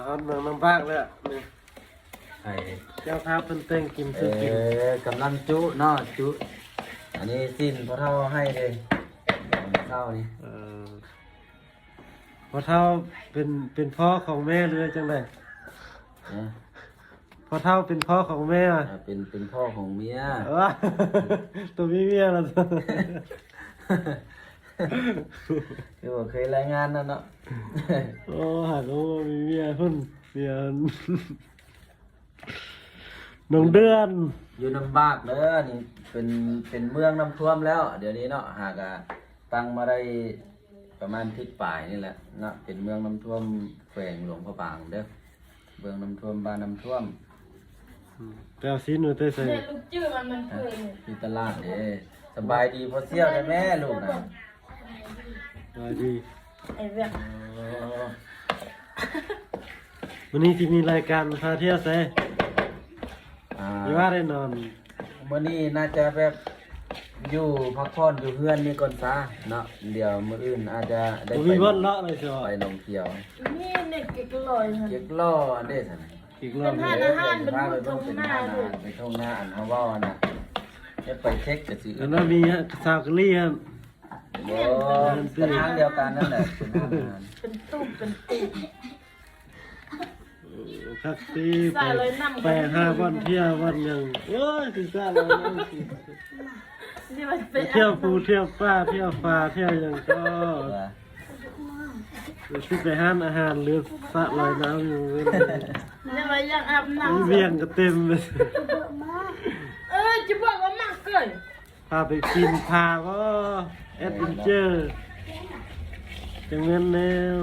ເອົາໜັງນ້ຳບາກແລ້ວນີ້ ໃຫ້ ເຈົ້າພາບເພິ່ນແຕ່ງກິນ ເອີ ຊື້ກິນ ກຳລັງຈຸເນາະ ຈຸ ອັນນີ້ຊີ້ນພໍ່ເຖົ້າໃຫ້ເດ້ ເຊົ້ານີ້ ເອີ ພໍ່ເຖົ້າເປັນ ເປັນພໍ່ຂອງແມ່ ຫຼືຈັ່ງໃດ? ຮະ? ພໍ່ເຖົ້າເປັນພໍ່ຂອງແມ່ ອ່າ ເປັນ ເປັນພໍ່ຂອງເມຍ ເອີ ໂຕມີເມຍແລ້ວ ຄືບໍ່ເຄີຍລາຍງານນັ້ນເນາະ ໂອ້ ຫາກວ່າມີເມຍພຸ້ນ ເມຍ ນ້ອງເດືອນ ຢູ່ນ້ຳບາກເດີ ນີ້ເປັນ ເປັນເມືອງນ້ຳຖ້ວມແລ້ວ ດຽວນີ້ເນາະ ຫາກະຕັ້ງມາໄດ້ປະມານທິດປາຍນີ້ແຫຼະເນາະ ເປັນເມືອງນ້ຳຖ້ວມ ແຂວງຫຼວງພະບາງເດີ ເມືອງນ້ຳຖ້ວມ ບ້ານນ້ຳຖ້ວມ ອືມ ໄປເອົາຊີ້ນມາແຕ່ໃສ? ແມ່ລູກຈື່ມັນ ມັນເຄີຍ ຢູ່ຕະຫຼາດເດ້ ສະບາຍດີພໍ່ສ່ຽວແດ່ແມ່ລູກນະ ສະບາຍດີ ໄອ້ແວກ ມື້ນີ້ຊິມີລາຍການພາທ່ຽວໃສ? ອ່າ ຫຼືວ່າໄດ້ນອນ? ມື້ນີ້ໜ້າຈະແບບຢູ່ພັກຜ່ອນຢູ່ເຮືອນນີ້ກ່ອນຊະເນາະ ດຽວມື້ອື່ນອາດຈະໄດ້ ບໍ່ມີບ່ອນເລາະເລີຍຊິ ໄປໜອງຂຽວ ມີເນັດເກັກລອຍຫັ້ນ ເກັກລອຍອັນເດ້ຊັ້ນ ເກັກລອຍ ເປັນຮ້ານອາຫານ ເປັນທົ່ງນາເລີຍ ເປັນທົ່ງນາ ອັນເຮົາເວົ້າຫັ້ນນະ ຈະໄປເຊັກກະຊິ ອັນນັ້ນມີຊາວກະລີຫັ້ນ ໂອ້ ເປັນຮ້ານດຽວກັນນັ້ນແຫຼະ ເປັນຮ້ານອາຫານ ເປັນຕູບ ເປັນຕູບ ໂອ້ ຄັກຕິ ໄປ ໄປຫາບ່ອນທ່ຽວບ່ອນຫຍັງ ໂອ້ຍ ຊິສະລອຍນ້ຳ ຊິໄປທ່ຽວພູທ່ຽວປ່າ ທ່ຽວຟາ ທ່ຽວຫຍັງກໍ ວ່າ ຊິໄປຮ້ານອາຫານ ຫຼືສະລອຍນ້ຳຢູ່ ແລ້ວວ່າຢາກອາບນ້ຳ ວຽງກໍເຕັມ ເອີ ຈະບອກວ່າມັກເກີຍ ພາໄປປີນຜາບໍ່ ແອັດເວັນເຈີ ຈັ່ງແມ່ນແນວ